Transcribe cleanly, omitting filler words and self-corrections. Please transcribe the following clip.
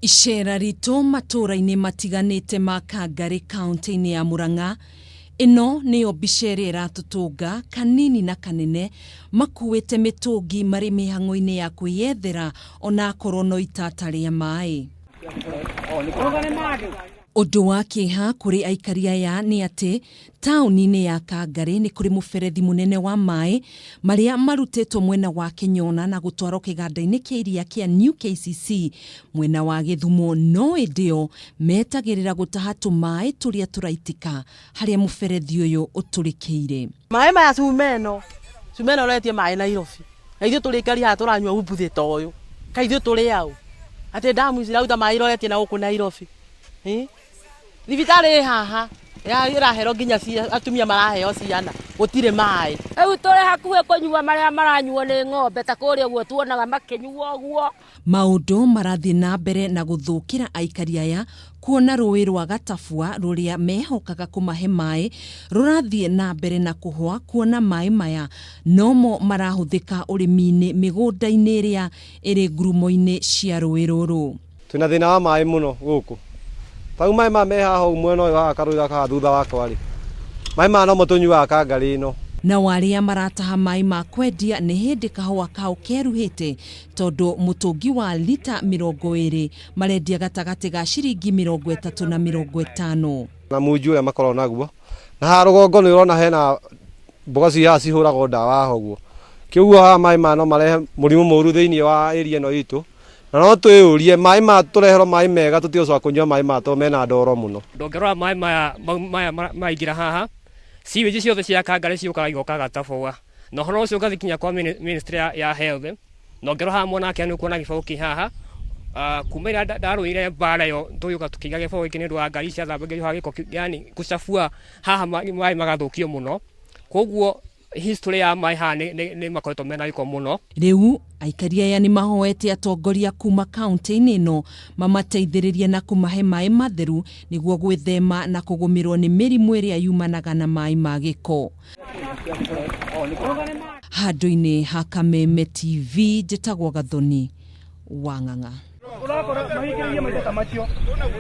Icera ritũ matũũra-inĩ matiganĩte ma Kangarĩ kaunti-inĩ ya Murang'a. Ĩno nĩyo mbica ĩrĩa ĩratũtũnga kanini na kanene makuĩte mĩtũngi marĩ mĩhang'o-inĩ ya kwĩyethera onakorwo no itata rĩa maĩ. Ũndũ wa kĩeha kũrĩ aikari aya nĩ atĩ taũni-inĩ ya Kangarĩ nĩ kũrĩ mũberethi mũnene wa maĩ marĩa marutĩtwo mwena wa Kĩnyona na gũtwarwo kĩganda-inĩ kĩa iria kĩa New KCC mwena wa Gĩthumo, no ĩndĩ o metagĩrĩra gũtaha tũmaĩ tũrĩa tũraitĩka harĩa mũberethi ũyũ ũtũrĩkĩire. Maĩ maya cuma ĩno, cuma ĩno ũretie maĩ Nairobi, na ithuĩ tũrĩ haha tũranyua umbuthĩ ta ũyũ. Kaĩ ithuĩ tũrĩ aũ atĩ ndamu ici irauta maĩ iroretie na gũkũ Nairobi? Thibitarĩ ĩ haha ĩraherwo nginya atumia maraheo ciana, gũtirĩ maĩ. Rĩu tũrĩ hakuhĩ kũnyua marĩa maranyuo nĩ ng'ombe ta kũrĩa ũguo tuonaga makĩnyua ũguo. Maũndũ marathiĩ na mbere na gũthũkĩra aikari aya kuona rũĩ rwa Gatabua rũrĩa mehokaga kũmahe maĩ rũrathiĩ na mbere na kũhwa, kuona maĩ maya nomo marahũthĩka ũrĩmi-inĩ mĩgũnda-inĩ ĩrĩa ĩrĩ ngurumo-inĩ cia rũĩ rũrũ. Twĩna thĩna wa maĩ mũno gũkũ. Tau maĩ maya me haha ũũ mwena ũyũ wa karũĩ gaka haha thutha wakwa rĩ, maĩ maya nomo tũnyuaga Kangarĩ ĩno. Nao arĩa marataha maĩ ma kwendia nĩ hĩndĩ kahũa kao keruhĩte, tondũ mũtũngi wa lita 20 marendia gatagatĩ ga ciringi 30 na 50. Na munju ũrĩa makoragwo naguo na haha rũgongo nĩ ũrona hena mboga ci haha cihũragwo ndawa haha ũguo, kĩguo haha maĩ maya no marehe mũrimũ mũru thĩinĩ wa area ĩno itũ, na no twĩyũrie maĩ maya tũreherwo maĩ mega tũtigũcoka kũnyua maĩ maya tondũ mena ndoro mũno. Ndũngĩrora maĩ maya maraingĩra haha, sewage ciothe cia Kangarĩ ciũkaga igoka Gatabua, na ũhoro ũcio ũgathiĩ kinya kwa ministry ya health. Na ũngĩrora haha mwena wake nĩ ũkuona gĩbaũ kĩ haha. Kuma ĩrĩa ndarũire mbara ĩyo tũgĩũka tũkĩiga gĩbaũ gĩkĩ nĩ ũndũ wa ngari ciathambagĩrio haha gĩko, yani gũcabua haha maĩ magathũkio mũno, koguo history ya maĩ haha nĩ makoretwo mena gĩko mũno. Rĩu aikari aya nĩ mahoete atongoria kuma kaunti-inĩ ĩno mamateithĩrĩrie na kũmahe maĩ matheru nĩguo gwĩthema na kũgũmĩrwo nĩ mĩrimũ ĩrĩa yumanaga na maĩ ma gĩko. Handũ-inĩ ha Kameme TV, njĩtagwo Gathoni wa Ng'ang'a.